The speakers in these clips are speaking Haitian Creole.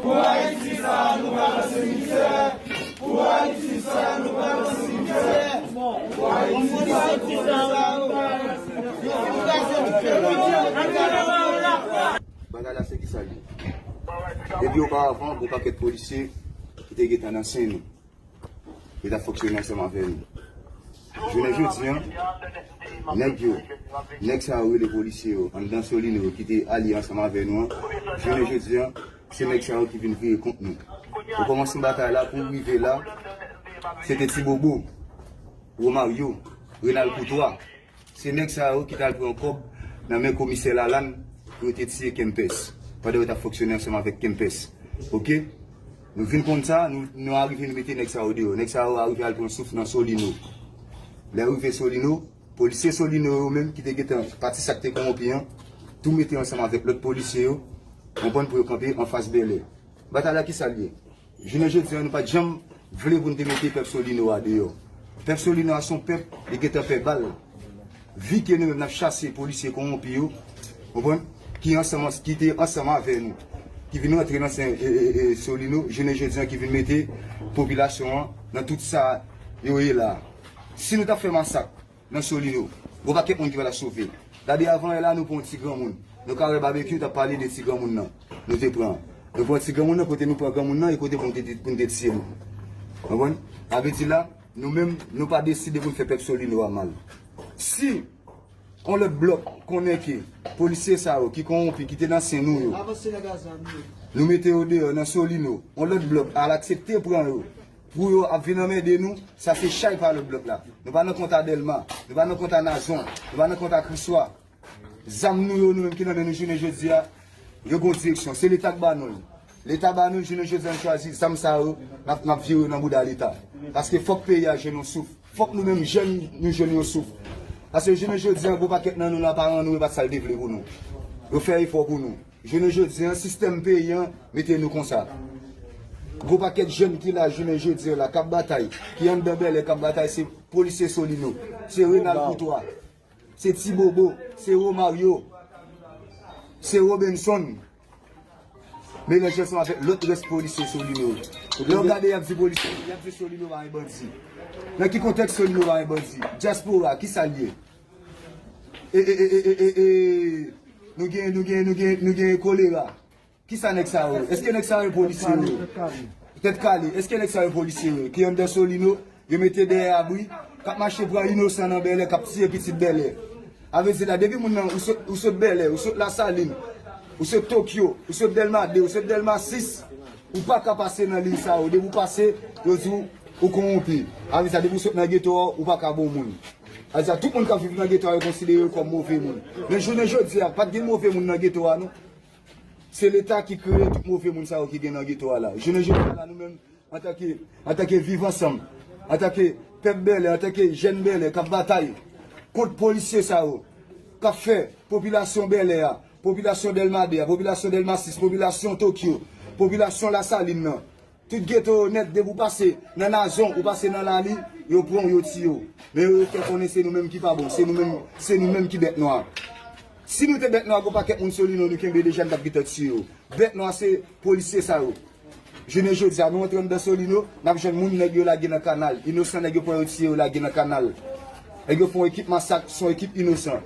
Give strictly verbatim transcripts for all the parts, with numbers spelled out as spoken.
Pou Ayiti sa, nou pa nan simitè. Pou Ayiti sa, nou pa nan simitè. Pou Ayiti sa, nou pa nan simitè. Bagay la se ki sa l ye. Depi oparavan, gon pakèt polisye ki te gentan nan sen nou. Yo t ap fonksyone ansanm avè nou. Jounen jodi a, nèg yo, nèg sa yo rele polisye yo, anndan Solino yo ki te alye ansanm avè nou an, jounen jodi a, se nèg sa yo ki vin vire kont nou. Okòmansman batay la pou rive la, se te Ti Bobo, Romario, Renald Courtois. Se nèg sa yo ki t al pran kòb nan men komisè Lalann pou yo te tiye Kempès, pandan yo t ap fonksyone ansanm avèk Kempès. Oke? Nou vin konn sa, nou, nou arive nou mete nèg sa yo deyò. Nèg sa yo arive al pran souf nan Solino. Lè yo rive Solino, polisye Solino yo menm ki te gentan pati sa k te kowonpi an, tou mete ansanm avèk lòt polisye yo, konprann, pou yo kanpe anfas Bèlè. Batay la ki sa l ye? Jounen jodi a, nou pa t janm vle pou n te mete pèp Solino a deyò. Pèp Solino a se yon pèp, li gentan pè bal. Vi ke nou menm n ap chase polisye kowonpi yo, konprann, ki ansanm, ki te ansanm avè nou, ki vin rantre nan sen, e, e, e, Solino, jounen jodi a ki vin mete popilasyon an nan tout sa yo ye la. Si nou t ap fè masak, nan Solino. Gon pakèt moun ki pa t ap sove. Gade, avan yè la, nou pran yon ti granmoun. Nou ka wè Babekyou t ap pale de ti granmoun nan. Nou te pran. Nou pran ti granmoun nan, kote nou pran granmoun nan, e kote pou n te, pou n te tiye l. Konprann? Sa vle di la, nou menm, nou pa deside pou n fè pèp Solino a mal. Si yon lòt blòk konnen ke polisye sa yo ki kowonpi, ki te nan sen nou yo, nou mete yo deyò nan Solino, yon lòt blòk al aksepte pran yo, pou yo ap vin anmède nou, sa se chay pa lòt blòk la. Nou pa nan kont a Dèlma, nou pa nan kont a Nazon, nou pa nan kont a Kriswa. Zam nou yo, nou menm ki nan men nou jounen jodi a, yo gon direksyon. Se Leta k ba nou l. Leta ba nou l, jounen jodi a n chwazi zam sa yo, n ap, n ap vire yo nan bouda Leta. Paske fòk peyi a jwenn yon souf. Fòk nou menm jèn, nou jwenn yon souf. Paske jounen jodi a, gon pakèt nan nou la, paran nou yo pa t sa l te vle pou nou. Yo fè efò pou nou. Jounen jodi a, sistèm peyi a mete nou konsa. Gwo pakèt jèn ki la jounen jodi a la, k ap batay, ki anndan Bèlè, k ap batay, se polisye Solino, se Renald Courtois, se Ti Bobo, se Romario, se Robenson. Melanje ansanm avèk lòt rès polisye Solino yo. Lè w gade, y ap di polisye, y ap di Solino pa gen bandi. Nan ki kontèks Solino pa gen bandi? Dyaspora, ki sa l ye? E, e, e, e, e, e, e, nou gen, nou gen, nou gen, nou gen kolera. Kisa nèg sa yo? Èske nèg sa yo polisye yo? Tèt kale. Èske nèg sa yo polisye yo? Ki anndan Solino, yo mete dèyè abri, k ap mache pran inosan nan Bèlè, k ap tiye pitit Bèlè. A vle di la, depi moun nan, ou sot, ou sot Bèlè, ou sot Lasalin, ou sot Tokyo, ou sot Dèlma de, ou sot Dèlma sis, ou pa ka pase nan liy sa yo. Depi w pase, yo di w, ou kowonpi. A vle di sa, depi w sot nan geto a, ou pa ka bon moun. A vle di sa, tout moun k ap viv nan geto a, yo konsidere yo kòm move moun. Men jounen jodi a, pa t gen move moun nan geto a, non. Se Leta ki kreye tout move moun sa yo ki gen nan geto a la. Jounen jodi a la, nou menm, antanke, antanke Viv Ansanm, antanke pèp Bèlè, antanke jèn Bèlè k ap batay kont polisye sa yo, k ap fè popilasyon Bèlè a, popilasyon Dèlma de a, popilasyon Dèlma sis, popilasyon Tokyo, popilasyon Lasalin nan, tout geto yo nèt, depi w pase nan Nazon, ou pase nan Lali, yo pran w, yo tiye w. Men yo, yo fè konnen se nou menm ki pa bon, se nou menm, se nou menm ki bèt nwa. Si nou te bèt nwa, gon pakèt moun Solino nou kenbe deja, n t ap gentan tiye yo. Bèt nwa se polisye sa yo. Jounen jodi a, nou antre anndan Solino, n ap jwenn moun nèg yo lage nan kanal. Inosan nèg yo pran yo tiye yo lage nan kanal. Nèg yo fè yon ekip masak, se yon ekip inosan.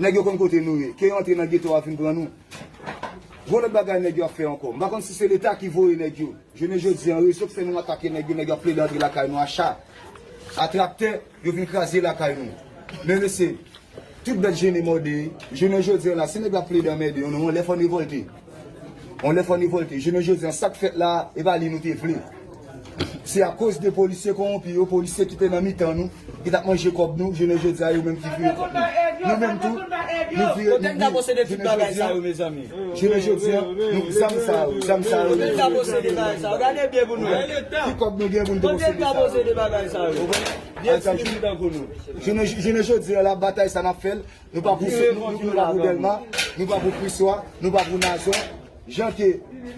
Nèg yo konn kote nou ye. Ke yo antre nan geto a vin pran nou. Gon lòt bagay nèg yo ap fè ankò. M pa konn si se Leta ki voye nèg yo. Jounen jodi a, rezon k fè nou atake nèg yo, nèg yo ap plede antre lakay nou a cha, a traktè, yo vin kraze lakay nou. Men mesye, tout bèt jennen mòde, jounen jodi a la, si nèg la ap plede anmède nou, yon lè fò n revòlte. Yon lè fò n revòlte. Jounen jodi a, sa k fèt la, e pa li nou te vle. Se akoz de polisye kowonpi yo, polisye ki te nan mitan nou, ki t ap manje kòb nou, jounen jodi a, yo menm ki vire kont nou. Nou menm tou, nou vire, nou vire, jounen jodi a, jounen jodi a, nou, zam sa yo, zam sa yo. Kote n ka posede bagay sa yo? Gade byen pou nou. Ki kòb nou gen pou n te posede sa yo? Kote n ka posede bagay sa yo? Byen timoun tankou nou. Jounen, jounen jodi a la, batay sa n ap fè l, nou pa pou, nou, nou, nou pa pou Dèlma, nou pa pou Kriswa, nou pa pou Nazon. Jan ke,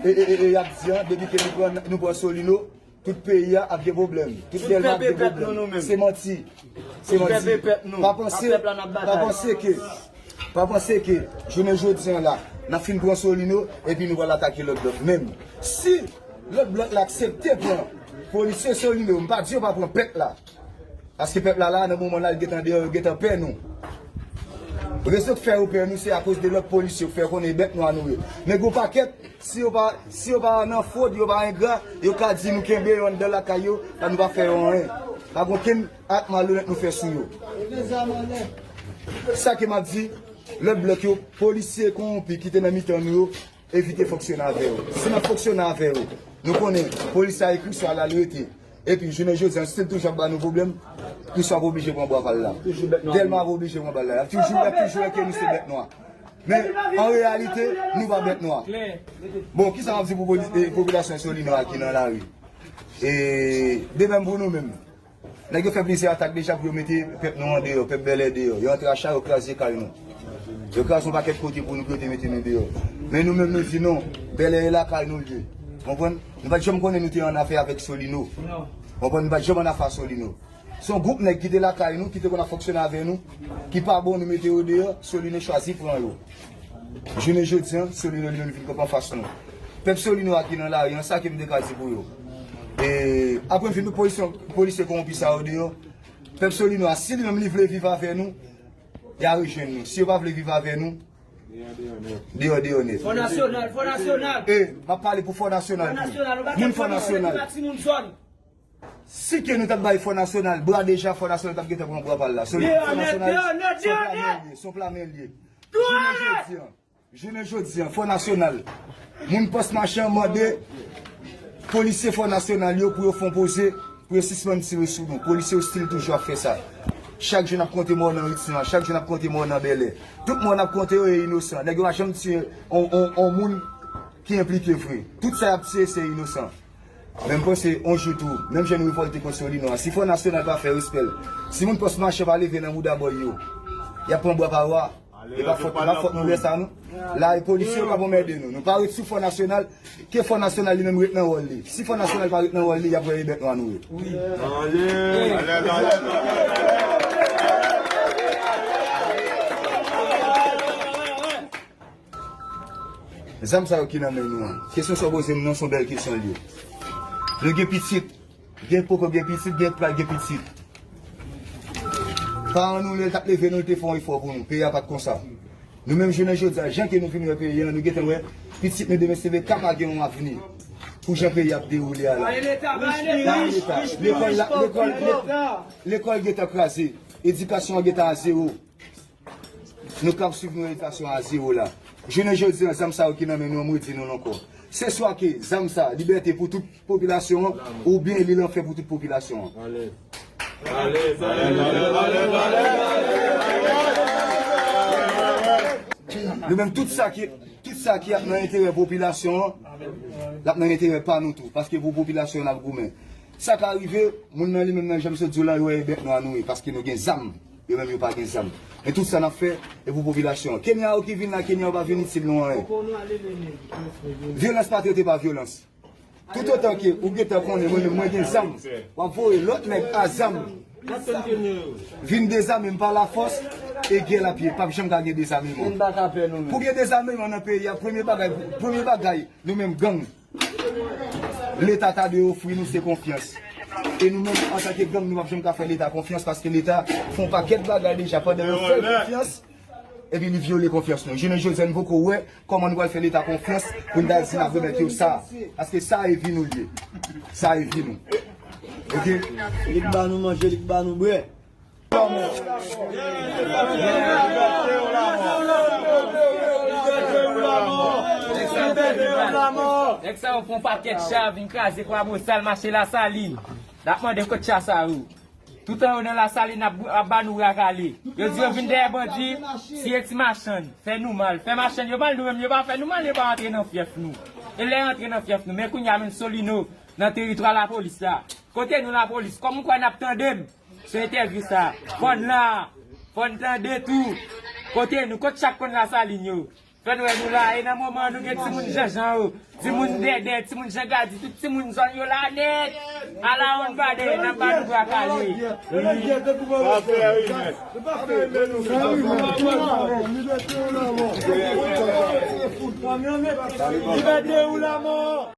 e, e, e, e, y ap di an, depi ke nou pran, nou pran Solino, tout peyi a ap gen pwoblèm. Tout Dèlma ap gen pwoblèm. Se manti. Se manti. Pa panse, pa panse ke, Pa panse ke jounen jodi an la, n ap fin pran Solino, epi nou pral atake lòt blòk. Menm si lòt blòk la aksepte pran polisye Solino, m pa di yo pa pran pèp la. Paske pèp la la, nan moman la, l gentan deyò, yo gentan pè nou. Rezon k fè yo pè nou, se akoz de lòt polisye k fè konnen bèt nwa nou ye. Men gwo pakèt, si yo pa, si yo pa nan fwod, yo pa engra, yo ka di nou kenbe yo anndan lakay yo, la nou pa fè yo anyen. Pa gen okenn ak malonèt nou fè sou yo. Sa ke m ap di, lòt blòk yo, polisye kowonpi ki te nan mitan nou yo, evite fonksyone avè yo. Si n ap fonksyone avè yo, nou konnen polis la ekri swa l al rete. Epi jounen jodi an, si l toujou ap ba nou pwoblèm, Kriswa ap oblije pran bwa pa l la. Dèlma ap oblije pran bal la. Y ap toujou, y ap toujou wè ke nou se bèt nwa. Men, an reyalite, nou pa bèt nwa. Bon, kisa m ap di pou poli- eh, popilasyon Solino a ki nan lari? E, de menm pou nou menm. Nèg yo fè plizyè atak deja pou yo mete pèp nou an deyò, pèp Bèlè deyò. Yo antre a cha, yo kraze kay nou. Yo kraze yon pakèt kote pou nou, pou yo te mete nou deyò. Men nou menm nou di non, Bèlè e lakay nou l ye. Konprann? Nou pa t janm konnen nou te annafè avèk Solino. Konprann? Nou pa t janm annafè a Solino. Se yon gwoup nèg ki te lakay nou, ki te konn ap fonksyone avè nou, ki pa bon nou mete yo deyò, Solino chwazi pran yo. Jounen jodi an, Solino li menm vin kanpe anfas nou. Pèp Solino a ki nan lari an, sa ke m te ka di pou yo. E, apre m fin met polisyon, polisye kowonpi sa yo deyò, pèp Solino a, si li menm li vle viv avè nou, y a rejwenn nou. Si yo pa vle viv avè nou, deyò, deyò nèt. Fò Nasyonal, Fò Nasyonal. E, m ap pale pou Fò Nasyonal tou. Fò Nasyonal, nou pa Moun Fò Nasyonal. Nou pa timoun zòn. Si ke nou t ap bay Fò Nasyonal bra, deja Fò Nasyonal t ap gentan pran bra pa l la. Solid Fò Nasyonal, se yon pla men l ye, se yon pla men l ye. Jounen jodi an, jounen jodi an, Fò Nasyonal, moun Pòs Machan mande polisye Fò Nasyonal yo pou yo fè yon poze, pou yo sispann tire sou nou. Polisye yo still toujou ap fè sa. Chak jou n ap konte mò nan Richmond, chak jou n ap konte mò nan Bèlè. Tout mò n ap konte yo e inosan. Nèg yo pa janm tiye on, on, on moun ki enplike vre. Tout sa y ap tiye se inosan. Men m panse, on jou tou, menm jan nou revòlte kont Solino a, si Fò Nasyonal pa fè respè l, si moun Pòs Machan pa leve nan mouda bòy yo, y ap pran bwa pa lwa. E pa fòt, e pa fòt nou lè sa, non. La, e polisye yo k ap anmède nou. Nou pa ret sou Fò Nasyonal, ke Fò Nasyonal li menm ret nan wòl li. Si Fò Nasyonal pa ret nan wòl li, y ap wè e bèt nwa nou ye. Zam sa yo ki nan men nou an. Kesyon sa w poze m nan, se yon bèl kesyon l ye. Nou gen pitit. Gen poko gen pitit, gen pral gen pitit. Paran nou, lè l t ap leve nou, l te fè yon efò pou nou. Peyi a pa t konsa. Nou menm jounen jodi a, jan ke nou vin wè peyi a, nou gentan wè pitit nou demen se vre ka pa gen yon avni. Pou jan peyi ap dewoule a la. Lekòl la, lekòl, lekòl gentan kraze. Edikasyon an gentan a zewo. Nou k ap swiv nou edikasyon a zewo la. Jounen jodi an, zam sa yo ki nan men nou an, mwen di nou l ankò. Se swa ke zam sa, libète pou tout popilasyon an, oubyen li lanfè pou tout popilasyon an. Nou menm, tout sa ki, tout sa ki ap nan enterè popilasyon an, l ap nan enterè pa nou tou. Paske pou popilasyon an n ap goumen. Sa ka rive, moun nan li menm nan jan m sot di w la, yo wè e bèt nwa nou ye, paske nou gen zam. Yo menm yo pa gen zam. Men tout sa n ap fè, e pou popilasyon an. Kenya yo ki vin la, Kenya yo pa vin itil nou anyen. Vyolans pa trete pa vyolans. Toutotan ke ou gentan konnen mwen menm mwen gen zam, w ap voye lòt nèg a zam vin dezame m pa lafòs, e gè l ap ye. P ap janm ka gen dezameman. Pou gen dezameman nan peyi a, premye bagay, premye bagay, nou menm gang, Leta ta dwe ofri nou se konfyans. E nou menm, antanke gang, nou p ap janm ka fè Leta konfyans, paske Leta fè yon pakèt bagay deja pandan yo fè l konfyans, epi li vyole konfyans nou. Jounen jodi a, nou poko wè kòman nou pral fè Leta konfyans pou n ta di n ap remèt yo sa. Paske sa e vi nou l ye. Sa e vi nou. Oke? Li k ba nou manje, li k ba nou bwè. Nèg sa yo pran pakèt cha, vin kraze Kwabosal, mache Lasalin. N ap mande kote cha sa yo. Toutan yo nan Lasalin ap, ap ba nou bra kale. Yo di yo vin dèyè bandi, tiye ti machann, fè nou mal. Fè machann yo mal, nou menm yo pa fè nou mal, yo pa antre nan fyèf nou. E lè yo antre nan fyèf nou, men kounye a menm Solino nan teritwa lapolis la. Kote nou lapolis? Kòm ou kwè n ap tande m? Sou entèvyou sa, fò n la, fò n tande tou. Kote nou, kot chak konn Lasalin yo? Fè n wè nou la, e nan moman an nou gen timoun janjan yo, timoun dèdè, timoun jangadi, tout timoun zòn yo la nèt. Ala on bade, n ap ba nou bra kale. Wi. Liberté ou la mort.